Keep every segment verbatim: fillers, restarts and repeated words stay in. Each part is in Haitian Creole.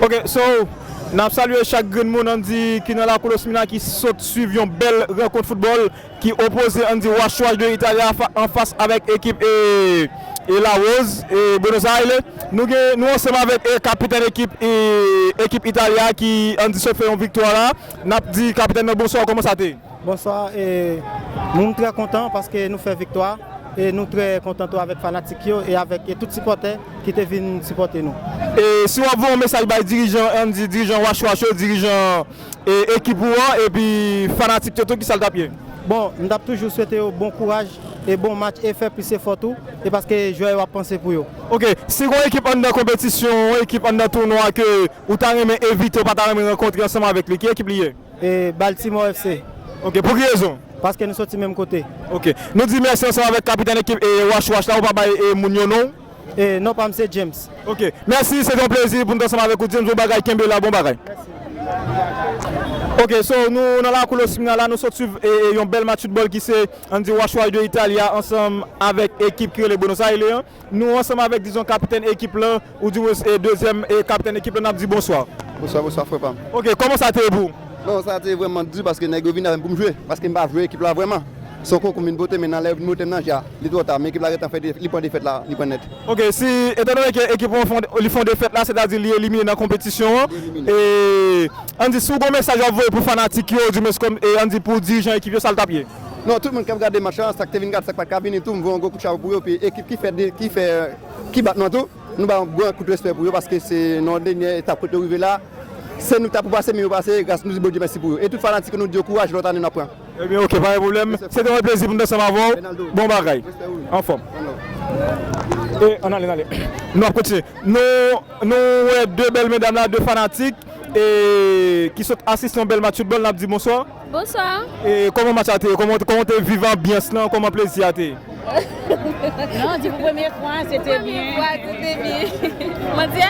Ok, so, n ap salye chak grenn moun, ann di, ki nan lakou Losmina, ki sot swiv yon bèl rankont foutbòl ki opoze, ann di, Washuash de Italia fa- anfas avèk ekip e, e La Rose e Buenos Aires. Nou gen, nou ansanm avèk e, kapitèn ekip e, ekip Italia ki, ann di, sot fè yon viktwa la. N ap di kapitèn nan bonswa, kòman sa te ye? Bonswa, e, nou trè kontan paske nou fè viktwa e nou trè kontan tou avèk fanatik yo e avèk e tout sipòtè ki te vin sipòte nou. E si w ap voye yon mesaj bay dirijan, ann di, dirijan Washuash yo, dirijan e, ekip ou an, epi fanatik yo tou, ki sa l t ap ye? Bon, m t ap toujou swete yo bon kouraj e bon match e fè plis efò tou, e paske jwè yo ap panse pou yo. Ok, si gen yon ekip anndan konpetisyon, yon ekip anndan tounwa ke ou ta renmen evite, ou pa ta renmen rankontre ansanm avèk li, ki ekip li ye? E Baltimore F C. Ok, pou ki rezon? Paske nou soti menm kote. Ok. Nou di mèsi ansanm avèk kapitèn ekip e Washuash la, ou pa bay e moun yo non? E non pa m se James. Ok. Mèsi, se te yon plezi pou n te ansanm avèk ou. James, bon bagay, kenbe la, bon bagay. Ok, so nou nan lakou Losmina la, nou sot swiv e, e yon bèl match foutbòl ki se, ann di, Washuash de Italia ansanm avèk ekip ki rele Buenos Aires an. Nou ansanm avèk, dizon, kapitèn ekip lan, oudimwens e dezyèm e kapitèn ekip lan, n ap di bonswa. Bonswa, bonswa, frè pa m. Ok, kòman sa te ye pou ou? Non, sa te vrèman di paske nèg yo vin avè m pou m jwe, paske m pa vle ekip la vrèman. Se yon konkou m vin pote, men nan lè yo vin pote m nan je a, li twò ta, men ekip la gentan fè de- li pran defèt la, li pran nèt. Ok, si, etandone ke ekip ou an fè yon- li fè yon defèt la, sètadi li elimine nan konpetisyon an, e ann di, si w gen yon mesaj w ap voye pou fanatik yo, oudimwens kòm, e ann di, pou dirijan ekip yo, sa l t ap ye? Non, tout moun k ap gade match la, sa k te vin gade, sa k pa t ka vini tou, m voye yon gwo kout chapo pou yo, epi ekip ki fè de- ki fè, ki bat nou an tou, nou ba yon gran kout respè pou yo, paske se nan dènye etap kote yo rive la, se nou k ta pou pase, men yo pase, gras nou di Bondye mèsi pou yo. E tout fanatik yo, nou di yo kouraj, lòt ane n ap pran. Ebyen, ok, pa gen pwoblèm. Se te yon plezi pou n te ansanm avè w. Bon bagay. Anfòm. E, ann ale, ann ale. Nou ap kontinye. Nou, nou wè de bèl medam la, de fanatik, e, ki sot asiste yon bèl match foutbòl, n ap di bonswa. Bonswa. E, kòman match la te ye? Kòman, kòman w te viv anbyans lan? Kòman plezi a te ye? Non, di pou premye fwa, se te byen. Premye fwa, se te byen. Mwen di,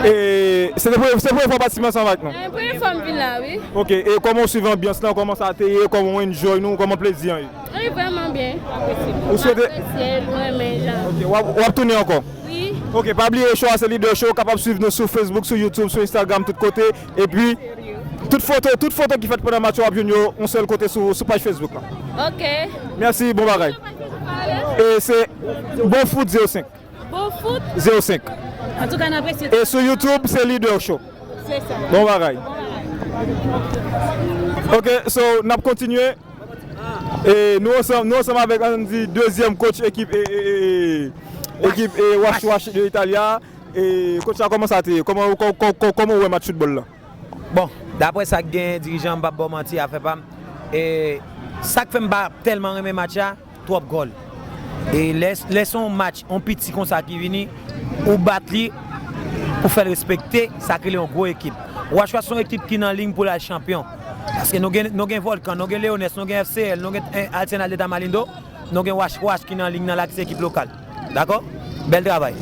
e, se te premye, se premye fwa w patisipe ansanm avèk nou? E, premye fwa m vin la, wi. Ok, e kòman w swiv anbyans lan? Kòman sa te ye? Kòman w enjoy nou? Kòman plezi an ye? Wi, vrèman byen. Ou swete? M apresye l, mwen renmen jan. Ok, w ap, w ap tounen ankò? Wi. Ok, pa bliye show a se Leader Show, w kapab swiv nou sou Facebook, sou YouTube, sou Instagram, tout kote. Epi, tout foto, tout foto ki fèt pandan match yo, w ap jwenn yo yon sèl kote sou, sou paj Facebook la. Ok. Mèsi, bon bagay. E se Bon Foot zewo senk. Bon Foot? Zewo senk. Antouka, n apresye. E sou YouTube, se Leader Show. Se sa. Bon bagay. Ok, so, n ap kontinye. E nou ansanm, nou ansanm avèk, ann di, dezyèm coach ekip, e, e, e, ekip, e, Washuash de Italia. E coach la, kòman sa te ye? Kòman, kò-, kò-, kò-, kòman w wè match foutbòl la? Bon, daprè sa k genyen, dirijan, m p ap ba w manti, afè pa m. E sa k fè m pa tèlman renmen match la, twòp gòl. E lè, lè se yon match, yon piti konsa ki vini, ou bat li pou fè l respekte, sa k rele yon gwo ekip. Washuash se yon ekip ki nan liy pou l al chanpyon. Paske nou gen, nou gen Volcan, nou gen Leones, nou gen F C L, nou gen, eh, Arsenal de Tamalindo, nou gen Washuash ki nan liy nan la ki se ekip lokal. Dakò? Bèl travay.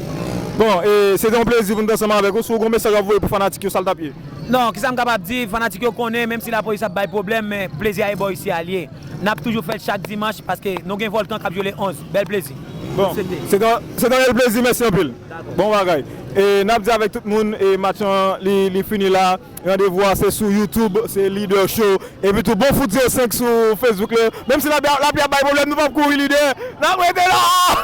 Bon, e, se te yon plezi pou n te ansanm avèk ou. Si w gen yon mesaj w ap voye pou fanatik yo, sa l t ap ye? Non, kisa m kapab di? Fanatik yo konnen, menm si lapolis ap bay pwoblèm, men plezi a e bò isi a l ye. N ap toujou fè l chak dimanch paske nou gen Volcan k ap jwe le onz. Bèl plezi. Bon, se te, se te yon, se te yon bèl plezi, mèsi anpil. Dakò. Bon bagay. E n ap di avèk tout moun, e match lan, li, li fini la. Randevou a se sou YouTube, se Leader Show. Epi tou, Bon Foot zewo senk sou Facebook la. Menm si lapli, lapli ap bay pwoblèm, nou p ap kouri, Leader. N ap rete la!